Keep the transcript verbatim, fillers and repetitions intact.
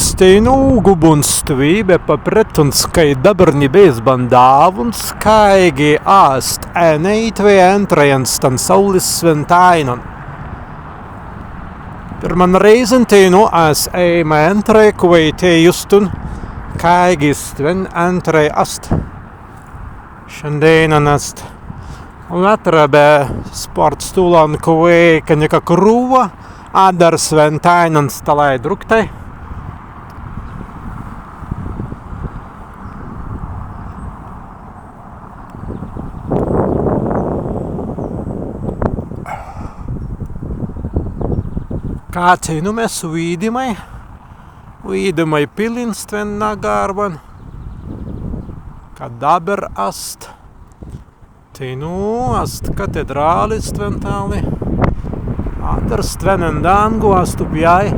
Teinū gubbuns stwi be paprestuns, kāi dabber ni bēi bandāwuns, kāigi ast eneītwei ēntrei en stan saūlis swentāinan. Pirman rēizan teinū as ēima ēntrei, kwēi tēt justun, kāigi stwen ēntrei ast. Šandēinan ast wētra be spārts tūlan, kwēi ka nika krūwa, adder swentāinan stalāi drūktai. Ka teinū mes widāimai, widāimai pillin stwen na garban, ka dabber ast. Teinū ast katedrāli stwen tāli. Adder stwen en dāngu ast upjai.